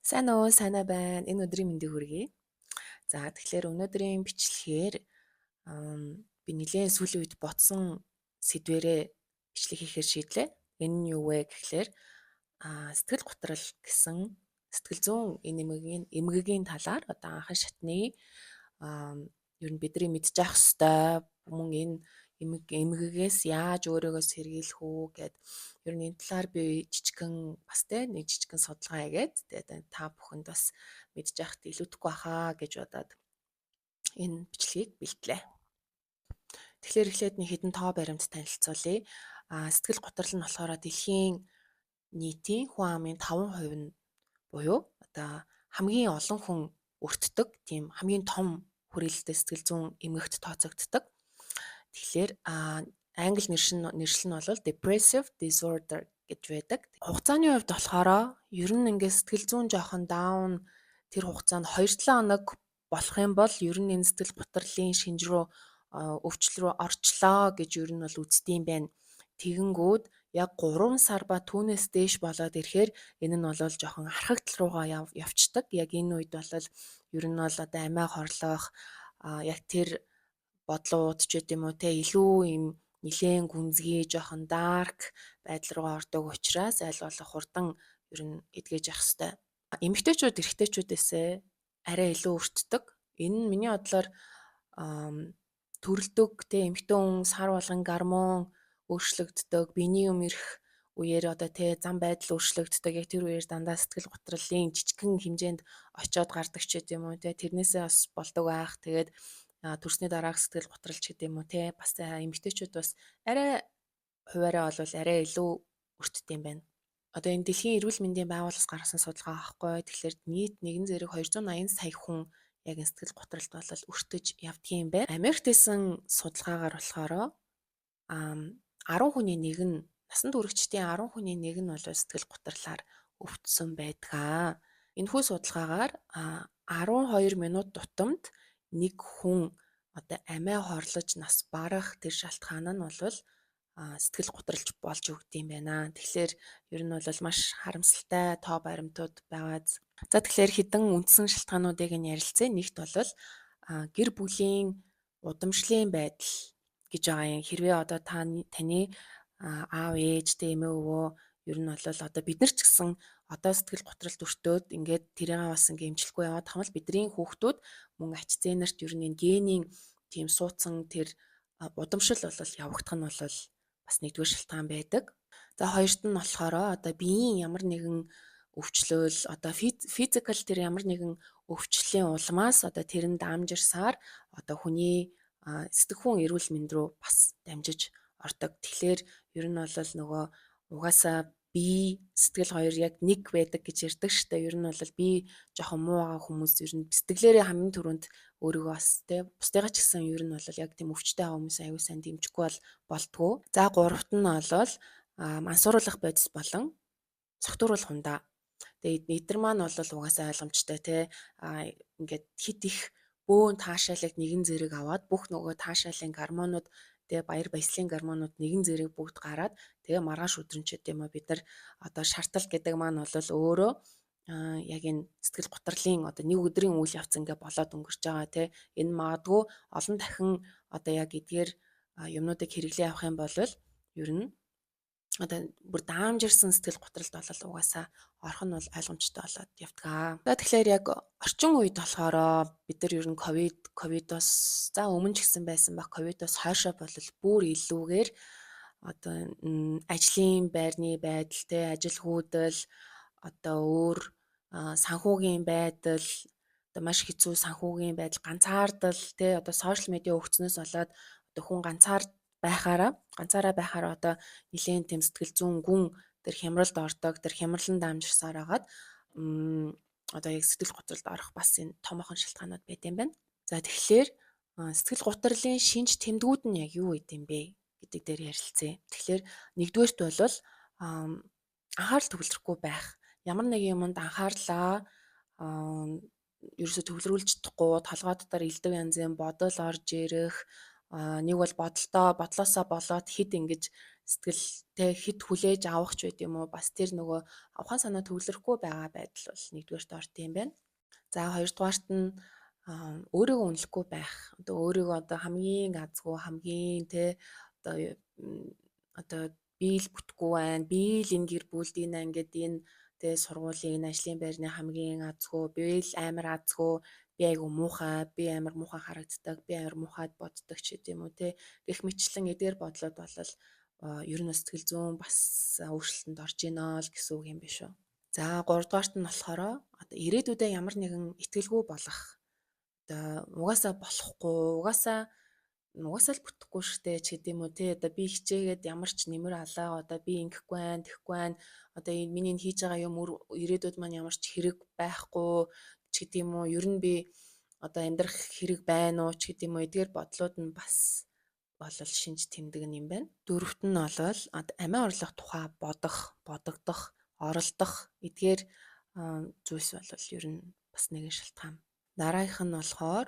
Сайн уу, сайнаа байна. Энэ өдрийн мэндийг хүргэе. За, тэгэхээр өнөөдрийн бичлэгээр би нэлээд сүүлийн үед бодсон сэдвэрээ бичлэг хийхээр шийдлээ. Энэ нь юу вэ гэхлээр сэтгэл гутрал гэсэн сэтгэл зүйн энэ эмгэгийн талаар одоо анхан шатны ер нь бидний мэдж авах ёстой мөн энэ эмгэгээс яаж өөрийгөө сэргийлэх үү гэд ер нь энэ талаар би жижигхэн бас те нэг жижигхэн судалгаа хийгээд, тэгээд та бүхэнд бас мэдж авахт илүүдэхгүй баха гэж бодоод энэ бичлэгийг бэлтлээ. Тэгэхээр эхлээд нэг хэдэн тоо баримт танилцуулъя. Сэтгэл гутрал нь болохоор дэлхийн нийтийн хүн амын 5% нь буюу одоо хамгийн олон хүн өртдөг тийм хамгийн том хүрээлэлтэй сэтгэл зүйн эмгэгт тооцогддог. Тэгэхээр англи нэршил нь бол depressive disorder гэж байдаг. Хугацааны хувьд болохоор ер нь ингээд сэтгэл зүйн жоохон down тэр хугацаанд 2-7 хоног болох юм бол ер нь энэ сэтгэл гутралын шинж рүү, өвчлөл рүү орчлоо гэж ер нь бол үздэг юм байна. Тэгэнгүүт яг 3 сар ба түүнээс дээш болоод ирэхээр энэ нь бол жоохон архагдал руугаа явцдаг. Яг энэ үед бол ер нь бол одоо амиа хорлох, яг тэр бодлууд ч гэдэм үү те илүү юм нилээн гүнзгий жоохон dark байдал руугаа ордог учраас аль болох хурдан ер нь эдгэж явах хэвээр. Эмэгтэйчүүд эрэгтэйчүүдээсээ арай илүү өртдөг. Энэ нь миний бодлоор төрөлдөг те эмэгтэй хүн сар болгон гормон өөрчлөгддөг, биений юм ирэх үеэр одоо те зам байдал өөрчлөгддөг. Яг тэр үеэр дандаа сэтгэл гутралын жижигхэн хэмжээнд очиод гардаг ч гэдэм үү те, тэрнээсээ бас болдог байх. Тэгээд төрсний дараах сэтгэл гутрал ч гэдэм үү те, бас эмэгтэйчүүд бас арай хувиараа бол арай илүү өртдөг юм байна. Одоо энэ дэлхийн эрүүл мэндийн байгууллагаас гаргасан судалгаа аахгүй. Тэгэхээр нийт нэгэн зэрэг 280 сая хүн яг энэ сэтгэл гутралд бол өртөж явдгийн юм байна. Америкт хийсэн судалгаагаар болохоор 10 хүний нэг нь, насан туршидтын 10 хүний нэг нь бол сэтгэл гутралаар өвдсөн байдгаа. Энэхүү судалгаагаар 12 минут тутамд нэг хүн одоо амиа хорлож нас барах тэр шалтгаан нь бол сэтгэл гутралж болж өгдөг юм байна. Тэгэхээр ер нь бол маш харамсалтай тоо баримтууд байгааз. За, тэгэхээр хэдэн үндсэн шалтгаануудыг нь ярилцъя. Нэгт бол гэр бүлийн удамшлын байдал гэж байгаа юм. Хэрвээ одоо таны аав ээж тэ эмээ өвөө ер нь бол одоо бид нар ч гэсэн одоо сэтгэл гутралд өртөөд ингээд тэрийг бас ингээд эмчлэхгүй яваад хам л бидний хүүхдүүд мөн ач зээнэрт ер нь энэ генийн тийм суудсан тэр удамшил бол явагдах нь бол бас нэгдүгээр шалтгаан байдаг. За, хоёрт нь болохоор одоо биеийн ямар нэгэн өвчлөөл, одоо physical тэр ямар нэгэн өвчлөлийн улмаас одоо тэр нь дамжирсаар одоо хүний сэтгэхүйн эрүүл мэнд рүү бас дамжиж ордог. Тэгэхээр ер нь бол нөгөө угаасаа бие сэтгэл хоёр яг нэг байдаг гэж ярьдаг штэ. Ер нь бол би жоохон муу байгаа хүмүүс ер нь сэтгэлээрээ хамгийн түрүүнд өөрийгөө бас те бусдыгаа ч гэсэн ер нь бол яг тийм өвчтэй байгаа хүмүүс аюу сайн дэмжихгүй бол болдгоо. За, гуравт нь бол мансууруулах бодис болон согтууруулах хундаа. Тэгээд эдгээр маань бол угаасаа ойлгомжтой те, ингээд хит их бөөн таашаалыг нэгэн зэрэг аваад бүх нөгөө таашаалын гормонууд тэгээ баяр баясгалын гормонууд нэгэн зэрэг бүгд гараад тэгээ маргааш өдрөн ч гэдэм үү бид нар одоо шартал гэдэг маань бол өөрөө яг энэ сэтгэл гутралын одоо нэг өдрийн үйл явц ингээ болоод өнгөрч байгаа те. Энэ магадгүй олон дахин одоо яг эдгээр юмнуудыг хэрэглээ авах юм бол ер нь одоо бүр даамжирсан сэтгэл гутралд бол угаасаа орох нь бол ойлгомжтой болоод явдгаа. За, тэгэхээр яг орчин үед болохоор бид нар ер нь ковидоос за өмнө ч гэсэн байсан баг, ковидоос хойшоо бол бүр илүүгээр одоо ажлын байрны байдал те, ажил хүүдэл, одоо өөр санхүүгийн байдал, одоо маш хэцүү санхүүгийн байдал, ганцаардал те, одоо сошиал медиа өгцнөөс болоод одоо хүн ганцаараа байхаараа одоо нэлээн тийм сэтгэл зүйн гүн тэр хямралд ордог, тэр хямралан дамжирсаар хагаад одоо яг сэтгэл гутралд орох бас энэ томоохон шалтгаанууд байт юм байна. За, тэгэхээр сэтгэл гутралын шинж тэмдгүүд нь яг юу гэдэм бэ гэдэг дээр ярилцъя. Тэгэхээр нэгдүгээрт бол анхаарал төвлөрөхгүй байх. Ямар нэгэн юмд анхаарлаа ерөөсө төвлөрүүлж чадахгүй, толгой дотор элдэв янзын бодол орж ирэх, нэг бол бодолтой бодлоосоо болоод хэд ингэж Сэтгэлтэй хэд хүлээж авах ч байд юм уу, бас тэр нөгөө ухаан санаа төвлөрөхгүй байгаа байдал бол нэгдүгээрт орт юм байна. За, хоёрдугаарт нь өөрийгөө үнэлэхгүй байх. Одоо өөрийгөө одоо хамгийн азгүй, хамгийн те одоо би л бүтэхгүй байна. Би л энэ гэр бүлд, энэ ангид, энэ тэ сургуулийн, энэ ажлын байрны хамгийн азгүй, би л амар азгүй, би айгу муухай, би амар муухай харагддаг, би амар муухайд боддог ч гэдэм үү те. Гэх мэтчлэн эдгээр бодлууд бол ер нь сэтгэл зүйн бас өөрчлөлтөнд орж ийнө л гэсэн үг юм биш үү. За, гуравдугаарт нь болохоор одоо ирээдүйдээ ямар нэгэн итгэлгүй болох. Одоо угаасаа болохгүй, угаасаа л бүтэхгүй штэ ч гэдэм үү те. Одоо би хичээгээд ямар ч нэмэр алаа, одоо би ингэхгүй байна, тэхгүй байна. Одоо энэ миний энэ хийж байгаа юм ирээдүйд маань ямар ч хэрэг байхгүй ч гэдэм үү. Ер нь би одоо амьдрах хэрэг байна уу ч гэдэм үү. Эдгээр бодлууд нь бас болол шинж тэмдэг юм байна. Дөрөвт нь болол амиа орлох тухай бодох, бодогдох, оролдох эдгээр зүйлс бол ер нь бас нэгэн шалтгаан. Дараагийнх нь болохоор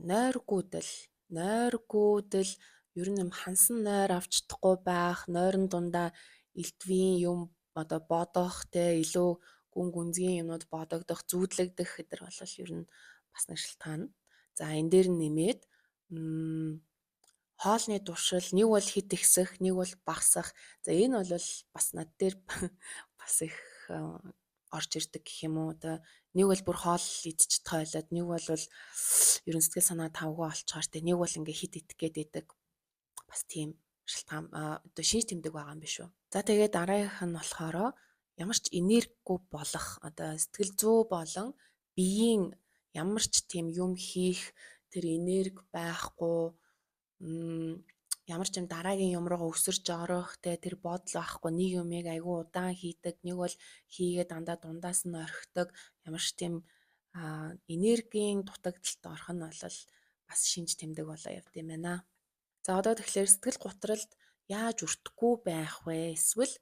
нойргүйдэл. Нойргүйдэл ер нь юм хансан нойр авч чадахгүй байх, нойрон дундаа элдвийн юм одоо бодох, те илүү гүн гүнзгий юмнууд бодогдох, зүүдлэгдэх гэдэр бол ер нь бас нэг шалтгаан. За, энэ дээр нэмээд хоолны туршил нэг бол хит ихсэх, нэг бол багасах. За, энэ бол бас над дээр бас их орж ирдэг гэх юм уу. Одоо нэг бол бүр хоол идчих тойлоод, нэг бол ер нь сэтгэл санаа тавгүй олчоор те, нэг бол ингээ хит идэх гээд байдаг. Бас тийм шалтгаан одоо шинж тэмдэг байгаа юм биш үү. За, тэгээд дараагийнх нь болохоор ямар ч энергигүй болох, одоо сэтгэл зүй болон биеийн ямар ч тийм юм хийх тэр энерги байхгүй, ямар ч юм дараагийн юм руугаа өсөрч орох те тэр бодол байхгүй, нэг юмыг айгүй удаан хийдэг, нэг бол хийгээд дандаа дундаас нь орхидог, ямар ч тийм энергийн дутагдалт орох нь бол бас шинж тэмдэг болоо явд юм байна. За, одоо тэгэхээр сэтгэл гутралд яаж өртөхгүй байх вэ? Эсвэл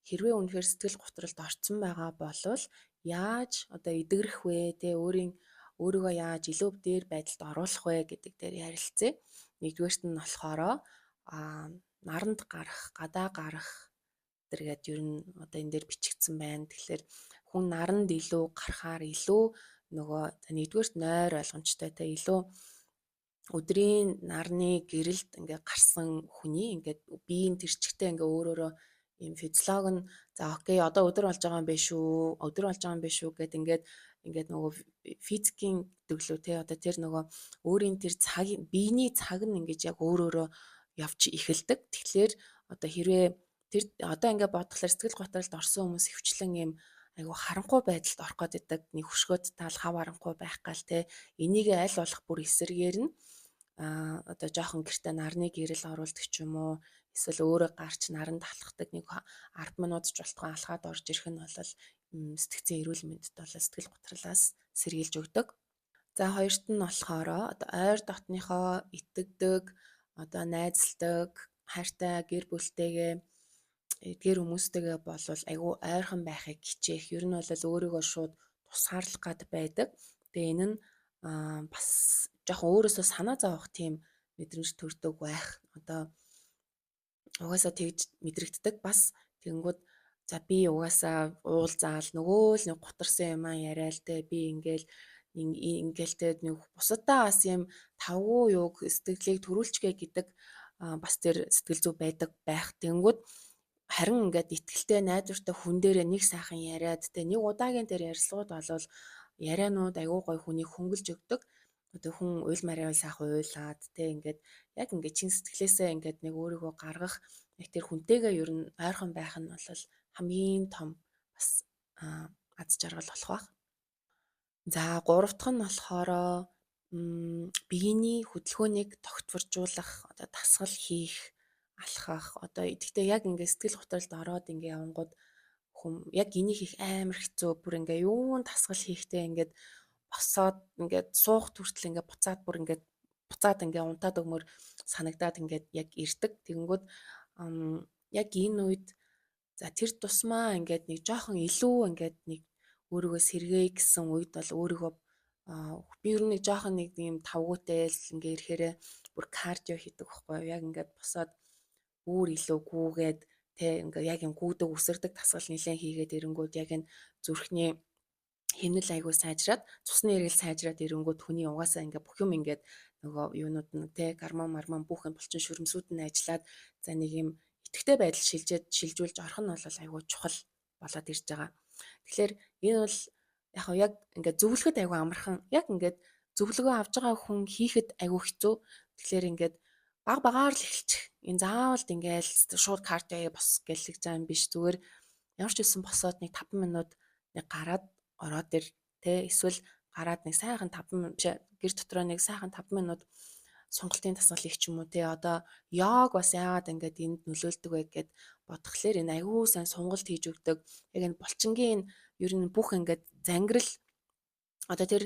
хэрвээ үнэхээр сэтгэл гутралд орцсон байгаа болвол яаж одоо эдгэрэх вэ? Тэ өөрийгөө яаж илүү дээр байдалд оруулах вэ гэдэг дээр ярилцъя. Нэгдүгээрт нь болохоор наранд гарах, гадаа гарах зэрэгэд ер нь одоо энэ дээр бичигдсэн байна. Тэгэхээр хүн наранд илүү гарахаар илүү нөгөө нэгдүгээрт нойр ойлгомжтой те илүү өдрийн нарны гэрэлд ингээ гарсан хүний ингээд биеийн тэрчгтэй ингээ өөрөөрөө ийм физиолог нь за окей одоо өдөр болж байгаа юм биш үү, өдөр болж байгаа юм биш үү гэд ингээд нөгөө физикийн дөглөө те одоо тэр нөгөө өөрийн тэр цаг биений цаг нь ингэж яг өөрөөрөө явж эхэлдэг. Тэгэхээр одоо хэрвээ тэр одоо ингээ бодглохлоор сэтгэл готролд орсон хүмүүс хөвчлэн ийм айгу харанхуй байдалд орох гээд байдаг. Нэг хөшгөөд таал хав харанхуй байх гал те энийг аль болох бүр эсэргээр нь одоо жоохон гэртээ нарны гэрэл оруулдаг ч юм уу, эсвэл өөрөө гарч наранд алхахдаг нэг 10 минут ч болтгоо алхаад орж ирэх нь бол сэтгцэн эрүүл мэндэд бол сэтгэл гутралаас сэргийлж өгдөг. За, хоёрт нь болохоор одоо ойр дотныхоо итгэдэг, одоо найзалдаг, хайртай гэр бүлтэйгээ эдгээр хүмүүстэйгээ болвол айгүй ойрхон байхыг хичээх. Ер нь бол өөрийгөө шууд тусгаарлах гад байдаг. Тэгээ энэ нь бас жоохон өөрөөсөө санаа зовох тийм мэдрэмж төрдөг байх. Одоо угаасаа тэгж мэдрэгддэг. Бас тэгэнгүүт за би угаасаа уулзаал нөгөө л нэг гутарсан юм аа яриа л те, би ингээл ингээл те нэг бусадаа бас юм тавгүй юуг сэтгэлийг төрүүлчихэ гэдэг бас тэр сэтгэл зүй байдаг байх. Тэгэнгүүт харин ингээд итгэлтэй найдвартай хүн дээрээ нэг сайхан яриад те нэг удаагийн тэр ярилцлагууд болвол ярианууд айгүй гоё хүнийг хөнгөлж өгдөг. Одоо хүн уйлмаар байвал сайхан уйлаад те ингээд яг ингээд чин сэтгэлээсээ ингээд нэг өөрийгөө гаргах яг тэр хүнтэйгээ ер нь ойрхон байх нь бол хамгийн том бас аз жаргал болох байх. За, гурав дахь нь болохоор биений хөдөлгөөнийг тогтворжуулах, одоо дасгал хийх, алхах. Одоо гэхдээ яг ингээд сэтгэл готролд ороод ингээд явангууд хүм яг энийг хийх амар хэцүү. Бүр ингээ юун дасгал хийхдээ ингээд босоод ингээд суух хүртэл ингээд буцаад бүр ингээд буцаад ингээ унтаад өгмөр санагдаад ингээд яг ирдэг. Тэгэнгүүт яг энэ үед за тэр тусмаа ингээд нэг жоохон илүү ингээд нэг өөрийгөө сэргээе гэсэн үед бол өөрийгөө би ер нь нэг жоохон нэг юм тавгуутай л ингээ ирэхээрээ бүр кардио хийдэг байхгүй юу? Яг ингээд босоод бүр илүү гүүгээд тэ ингээ яг юм гүйдэг үсэрдэг дасгал нэлээд хийгээд ирэнгүүт яг энэ зүрхний хэмнэл айгуу сайжраад, цусны эргэл сайжраад ирэнгүүт хүний угаасаа ингээ бүх юм ингээд нөгөө юунууд нь тэ гормон мармон бүх юм булчин шүрмсүүд нь ажиллаад, за нэг юм идэвхтэй байдал шилжээд шилжүүлж орох нь бол айгуу чухал болоод ирж байгаа. Тэгэхээр энэ бол яг яг ингээд зөвлөхөд айгуу амархан, яг ингээд зөвлөгөө авж байгаа хүн хийхэд айгуу хэцүү. Тэгэхээр ингээд баг багаар л эхэлчих. Энэ заавал ингээл шууд кардио бос гэлэг зам биш. Зүгээр ямар ч үсэн босоод нэг 5 минут нэг гараад ороод ир тэ, эсвэл гараад нэг сайхан 5 биш гэр дотроо нэг сайхан 5 минут сонголтын дасгал хийх ч юм уу те. Одоо йог бас яагаад ингээд энд нөлөөлдөг вэ гэд бодглохлоор энэ аягүй сайн сонголт хийж өгдөг. Яг энэ булчингийн ер нь бүх ингээд зангирал, одоо тэр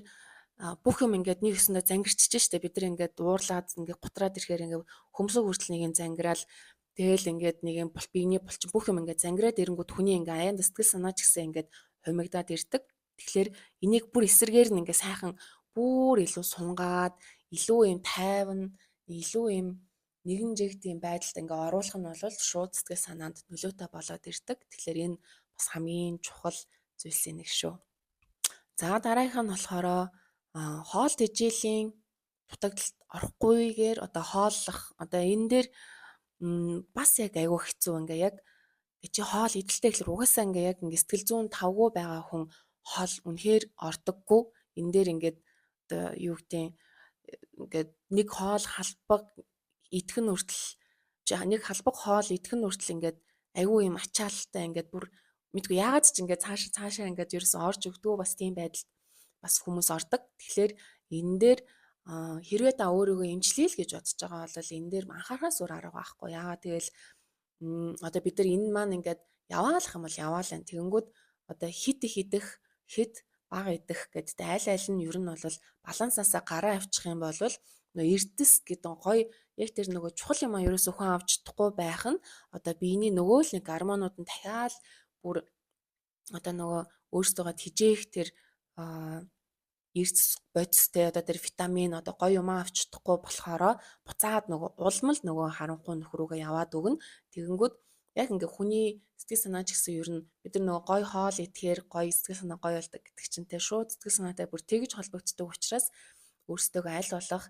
бүх юм ингээд нэг өсөндөө зангирчиж штэ. Бид нар ингээд уурлаад ингээд гутраад ирэхээр ингээд хөмсөг хүртэл нэг юм зангираал, тэгэл ингээд нэг юм биений булчин бүх юм ингээд зангираад ирэнгүүт хүний ингээд аяанд сэтгэл санаа ч гэсэн ингээд хумигдаад ирдэг. Тэгэхээр энийг бүр эсэргээр нь ингээд сайхан бүр илүү сунгаад, илүү юм тайван, илүү юм нэгэн жигд юм байдалд ингээ оруулах нь бол шууд сэтгэл санаанд нөлөөтэй болоод ирдэг. Тэгэхээр энэ бас хамгийн чухал зүйлсийн нэг шүү. За дараагийнх нь болохоор хоол тэжээлийн дутагдалд орохгүйгээр одоо хооллох. Одоо энэ дээр бас яг айгүй хэцүү, ингээ яг чи хоол идэлтэй гэхэлэр угаасаа ингээ яг ингээ сэтгэл зүйн тавгүй байгаа хүн хоол үнэхээр ордоггүй. Энэ дээр ингээд одоо юу гэдэг ингээд нэг хоол халбаг идэх нь хүртэл, нэг халбаг хоол идэх нь хүртэл ингээд айгүй юм ачаалалтай, ингээд бүр мэдгүй яагаад ч ингээд цаашаа ингээд ерөөсөн орж өгдөгөө, бас тийм байдалд бас хүмүүс ордог. Тэгэхээр энэ дээр хэрвээ та өөрийгөө эмчлэе л гэж бодож байгаа бол энэ дээр анхаарахаас өөр арга байхгүй. Яагаад тэгэл одоо бид нар энэ маань ингээд яваалах юм бол яваал энэ. Тэгэнгүүт одоо хит их идэх, хит бага идэх гэдэгт аль аль нь ер нь бол балансаасаа гараа авчих юм бол нөө эрдэс гэдэг гоё яг тэр нөгөө чухал юм а ерөөсөө хүн авч чадахгүй байх нь одоо биений нөгөө л нэг гормонууд нь дахиад бүр одоо нөгөө өөрсдөө хижээх тэр эрдэс бодистэй одоо тэр витамин одоо гоё юм авч чадахгүй болохоро буцаад нөгөө улмал нөгөө харанхуй нөхрүүгээ яваад өгнө. Тэгэнгүүт яг ингээ хүний сэтгэл санаа ч гэсэн ер нь бид нар нөгөө гоё хоол идэхээр гоё сэтгэл санаа гоё болдог гэдэг чинь те шууд сэтгэл санаатай бүр тэгж холбогддог учраас өөрсдөө аль болох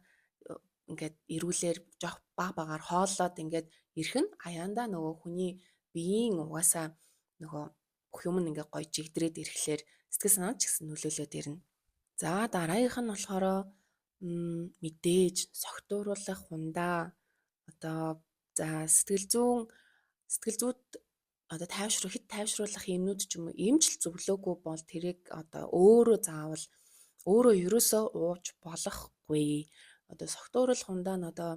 ингээд эрүүлэр жоох баг багаар хооллоод ингээд ирэх нь аяандаа нөгөө хүний биеийн угаасаа нөгөө бүх юм нь ингээ гоё жигдрээд ирэхлээр сэтгэл санаа ч гэсэн нөлөөлөд ирнэ. За дараагийнх нь болохоор мэдээж согтууруулах хундаа. Одоо за сэтгэл зүйн сэтгэл зүйд одоо тайвшруу хэд тайвшруулах юмнууд ч юм уу эмчил зөвлөөгүй бол тэрийг одоо өөрөө заавал өөрөө ерөөсөө ууж болохгүй. Одоо согтууруулах хундаа нь одоо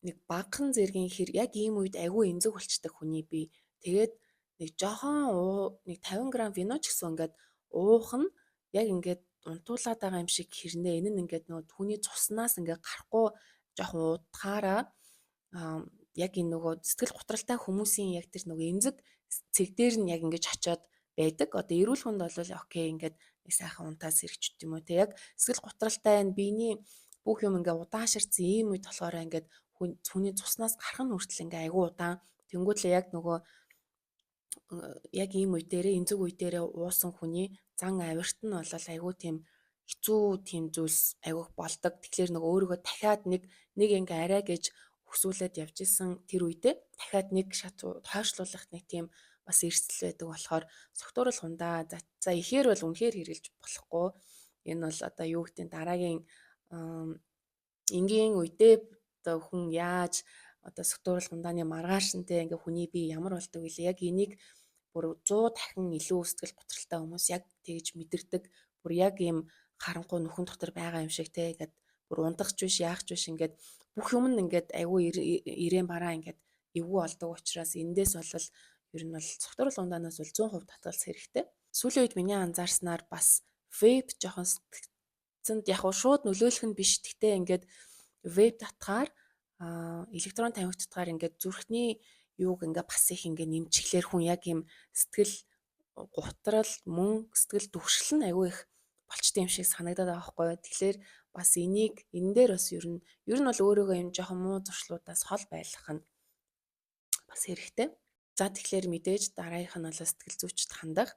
нэг багахан зэргийн хэр яг ийм үед айгүй эмзэг болчдаг хүний бие. Тэгээд нэг жохон уу нэг 50 г вино ч гэсэн ингээд уух нь яг ингээд унтуулад байгаа юм шиг хэрнээ. Энэ нь ингээд нөгөө хүний цуснаас ингээд гарахгүй жоохон удахаараа яг энэ нөгөө сэтгэл готролтой хүмүүсийн яг тэр нөгөө эмзэг цэг дээр нь яг ингэж очиод байдаг. Одоо эрүүл хүнд бол окей ингээд нэг сайхан унтаа сэрэгч юм уу те, яг сэтгэл готролтой энэ биений бүх юм ингээ удааширсан ийм үед болохоор ингээд хүний цуснаас гарах нь хүртэл ингээ айгүй удаан. Тэнгүүтлээ яг нөгөө яг ийм үе дээрээ эмзэг үе дээрээ уусан хүний зан авирт нь бол айгүй тийм хэцүү тийм зүйлс айгүйх болдог. Тэгэхээр нөгөө өөрийгөө дахиад нэг нэг ингээ арай гэж өсвөлээд явж исэн тэр үедээ дахиад нэг шат хойшлуулах нэг тийм бас эрсдэл байдаг болохоор согтуурал хундаа за ихээр бол үнэхээр хэрэглэж болохгүй. Энэ бол одоо юу гэдэг дараагийн энгийн үедээ одоо хүн яаж одоо согтуурал хундааны маргаашнтэй ингээ хүний бие ямар болдог вэ? Яг энийг бүр 100 дахин илүү сэтгэл готролтой хүмүүс яг тэгж мэдэрдэг. Бүр яг ийм харанхуй нүхэн дотор байгаа юм шиг те, ингээд бүр ундахч биш, яах ч биш, ингээд бүх юм нь ингээд айгүй ирээн бараа ингээд эвгүй болдог учраас эндээс бол ер нь бол согтуурал ундаанаас бол 100% татгалзах хэрэгтэй. Сүүлийн үед миний анзаарснаар бас вейп жоохон сэтгцэнд яг шууд нөлөөлөх нь биш. Гэхдээ ингээд вейп татгаар электрон тамхи татгаар ингээд зүрхний юуг ингээ бас их ингээ нэмчихлээр хүн яг юм сэтгэл гутрал мөн сэтгэл түгшил нь айгүй их болчтой юм шиг санагдаад байгаа байхгүй юу. Тэгэхээр бас энийг энэ дээр бас ер нь бол өөрийгөө юм жоохон муу зуршлуудаас хол байлгах нь бас хэрэгтэй. За тэгэхээр мэдээж дараагийнх нь бол сэтгэл зүйчд хандах.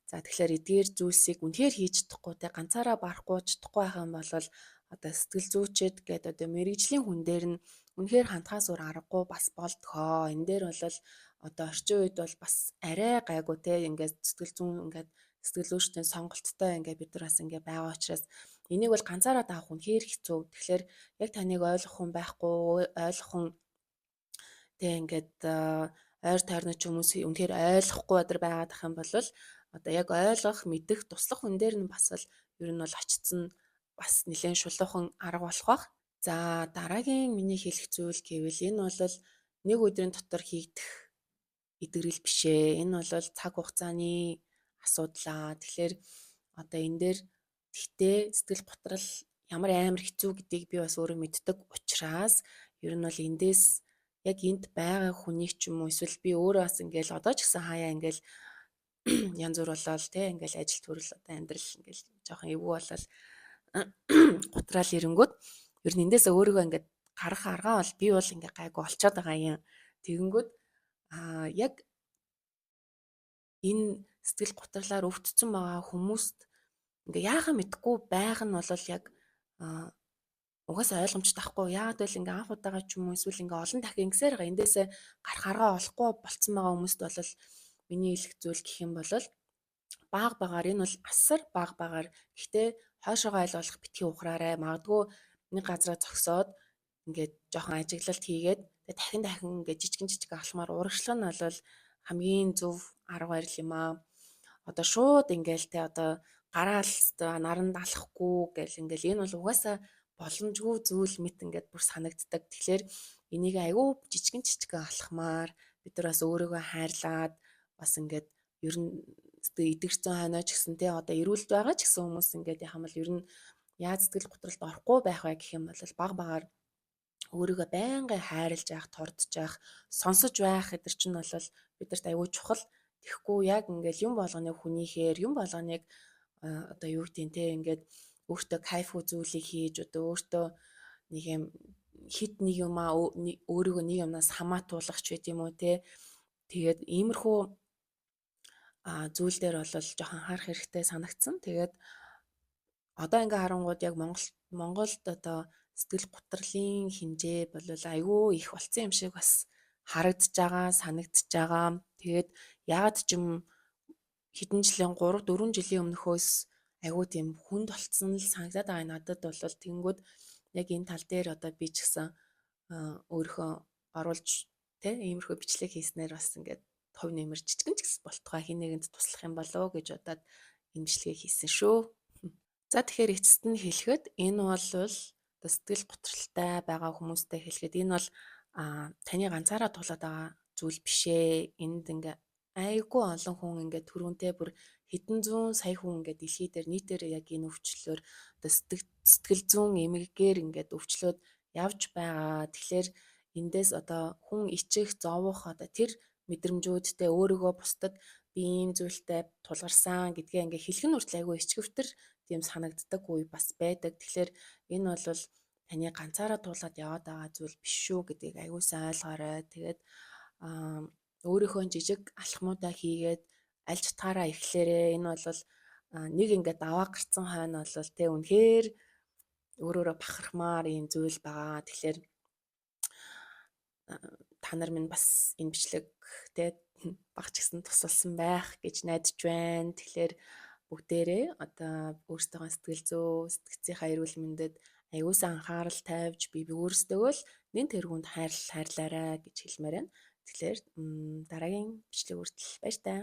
За тэгэхээр эдгээр зүйлсийг үнэхээр хийж чадахгүй те ганцаараа барахгүй чадахгүй байх юм бол одоо сэтгэл зүйчэд гэдэг одоо мэргэжлийн хүн дээр нь үнэхээр хандхаас өөр аргагүй бас болдгоо. Энэ дээр бол одоо орчин үед бол бас арай гайгүй те ингээд сэтгэл зүйн ингээд сэтгэл зүйчдийн сонголттой ингээд бид нар бас ингээд байгаа учраас энийг бол ганцаараа даах үнэхээр хэцүү. Тэгэхээр яг таныг ойлгох хүн байхгүй, ойлгох хүн те ингээд ойр тойрны ч хүмүүс үнэхээр ойлгохгүй өдр байгаад ах юм бол одоо яг ойлгох, мэдэх, туслах хүн дээр нь бас л ер нь бол очсон бас нэлээд шулуухан арга болох бах. За дараагийн миний хэлэх зүйл гэвэл энэ бол нэг өдрийн дотор хийгдэх эдгэрэл биш ээ. Энэ бол цаг хугацааны асуудлаа. Тэгэхээр одоо энэ дээр тэгтээ сэтгэл готрал ямар амар хэцүү гэдгийг би бас өөрөө мэддэг учраас ер нь бол эндээс яг энд байгаа хүнийг ч юм уу эсвэл би өөрөө бас ингээл одоо ч гэсэн хаяа ингээл янз бүр болоод те ингээл ажил төрөл одоо амьдрал ингээл жоохон эвгүй болол гутраал ирэнгүүт ер нь эндээсээ өөрийгөө ингээд гарах аргаа бол би бол ингээ гайгүй олцоод байгаа юм. Тэгэнгүүт яг энэ сэтгэл гутралаар өвдсөн байгаа хүмүүст ингээ яахаа мэдгүй байх нь бол яг угаасаа ойлгомжтой байхгүй. Яагаад гэвэл ингээ анх удаага ч юм уу эсвэл ингээ олон дахин ингэсээр байгаа эндээсээ гарах аргаа олохгүй болцсон байгаа хүмүүст бол миний хэлэх зүйл гэх юм бол баг багаар энэ бол асар баг багаар гэхдээ хойшоогоо аль болох битгий ухраарай. Магадгүй нэг газараа зогсоод ингээд жоохон ажиглалт хийгээд тэгээ дахин дахин ингээд жижигэн жижиг алхмаар урагшлах нь бол хамгийн зөв арга барил юм аа. Одоо шууд ингээл те одоо гараал наранд алахгүй гэл ингээл энэ бол угаасаа боломжгүй зүйл мэт ингээд бүр санагддаг. Тэгэхээр энийг айгүй жижигэн жижигэн алхмаар бид нар бас өөрийгөө хайрлаад бас ингээд ер нь идэгцэн хойноо ч гэсэн те одоо эрүүлд байгаа ч гэсэн хүмүүс ингээд яхам бол ер нь яаж сэтгэл готролд орохгүй байх вэ гэх юм бол баг багаар өөрийгөө байнгын хайрлаж явах, тордож явах, сонсож байх гэтэр чинь бол бидэрт аюул чухал. Тэгэхгүй яг ингээл юм болгоныг хүнийхээр юм болгоныг одоо юу гэдэг нь те ингээд өөртөө кайф зүйлийг хийж одоо өөртөө нэг юм хит нэг юмаа өөрийгөө нэг юмнаас хамаатуулах ч байт юм уу те. Тэгээд иймэрхүү зүйл дээр бол жоохон анхаарах хэрэгтэй санагдсан. Тэгээд одоо ингээ харангууд яг Монголд одоо сэтгэл гутралын хэмжээ бол айгүй их болцсон юм шиг бас харагдаж байгаа, санагдаж байгаа. Тэгээд яагаад ч юм хэдэн жилийн 3 4 жилийн өмнөхөөс айгүй тийм хүнд болцсон л санагдаад байгаа надад бол тэгэнгүүт яг энэ тал дээр одоо би ч гэсэн өөрийнхөө оруулж тэ иймэрхүү бичлэг хийснээр бас ингээд хувь нэмэр жижигэн ч гэсэн болтугай хин нэгэнд туслах юм болоо гэж бодоод энэ бичлэгийг хийсэн шүү. За тэгэхээр эцэст нь хэлэхэд энэ бол сэтгэл готролтой байгаа хүмүүстэй хэлэхэд энэ бол таны ганцаараа тулаад байгаа зүйл биш ээ. Энд ингээ айгүй олон хүн ингээ түрүүнтэй бүр хэдэн зуун сая хүн ингээ дэлхий дээр нийтээр яг энэ өвчлөлөөр одоо сэтгэл зүйн эмгэгээр ингээд өвчлөөд явж байгаа. Тэгэхээр эндээс одоо хүн ичих, зовох одоо тэр мэдрэмжүүдтэй өөрийгөө бусдад би ийм зүйлтэй тулгарсан гэдгээ ингээ хэлэх нь хүртэл айгүй ичгэвтер тийм санагддаг үе бас байдаг. Тэгэхээр энэ бол таны ганцаараа туулаад яваад байгаа зүйл биш шүү гэдгийг айгүй сайн ойлгоорой. Тэгээд өөрийнхөө жижиг алхмуудаа хийгээд аль чатгаараа эхлээрээ. Энэ бол нэг ингээд даваа гарцсан хойно бол тэ үнэхээр өөрөөрөө бахархмаар ийм зүйл байгаа. Тэгэхээр та нар минь бас энэ бичлэг тэ баг ч гэсэн тусалсан байх гэж найдаж байна. Тэгэхээр бүгдээрээ одоо өөрсдийнхөө сэтгэл зүй, сэтгцийнхаа эрүүл мэндэд аюулсан анхаарал тавьж би өөрсдөө л нэн тэргуунд хайрлаарай гэж хэлмээр байна. Тэгэхээр дараагийн бичлэг хүртэл баяр таа.